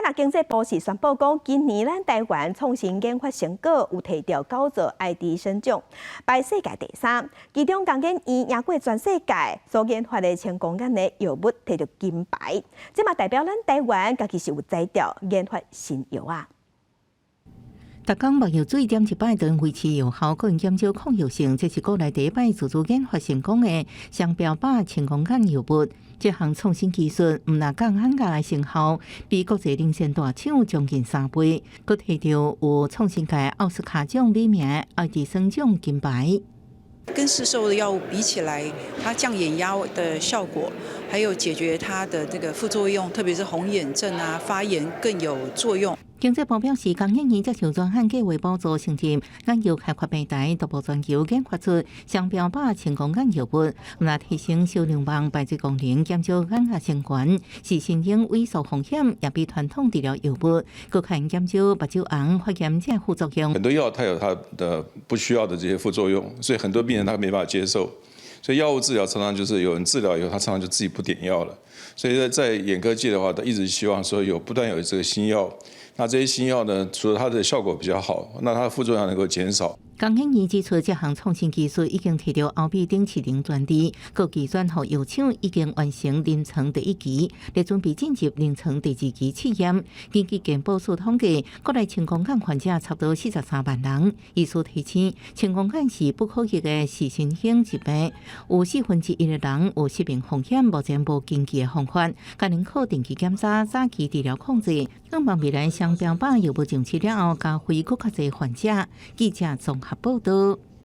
若經濟部是宣布講，今年咱台灣創新研發成果有提著九座愛迪生獎，排世界第三。其中工研院贏過全世界所研發的青光眼的藥物提著金牌，這嘛代表咱台灣家己是有才調研發新藥啊。逐工目藥水點一擺，當維持藥效，閣減少抗藥性，這是國內第一擺自主研發成功的雙標靶青光眼藥物。這項創新技術毋但降眼壓的成效，比國際領先大廠將近3倍，閣提著有創新界奧斯卡獎美名愛迪生獎金牌。跟市售的藥物比起來，它降眼壓的效果，還有解決它的這個副作用，特別是紅眼症啊、發炎更有作用。經濟部表示，工研院接受專項計劃補助，成立眼藥開發平台，獨步全球研發出雙標靶青光眼藥物，毋但提升小流氓排水功能，減少眼壓升懸，視神經萎縮風險，也比傳統治療藥物閣較減少目睭紅、發炎這副作用。很多藥它有它的不需要的這些副作用，所以很多病人他沒辦法接受。所以藥物治療常常就是有人治療以後，他常常就自己不點藥了。所以在眼科界的話，他一直希望說有不斷有這個新藥。那這些新藥呢，除了它的效果比較好，那它的副作用能夠減少。工研院指出，這項創新技術已經提著歐美頂市場專利，閣技轉予藥廠已經完成臨床第一期，咧準備進入臨床第二期試驗。根據健保署統計，國內青光眼患者差不多43萬人。醫師提醒，青光眼是不可逆的視神經疾病，有1/4的人有失明風險，目前無根治的方法，干焦靠定期檢查、早期治療控制。希望未來雙標靶藥物上市了後，加惠閣較濟患者。記者綜合報道。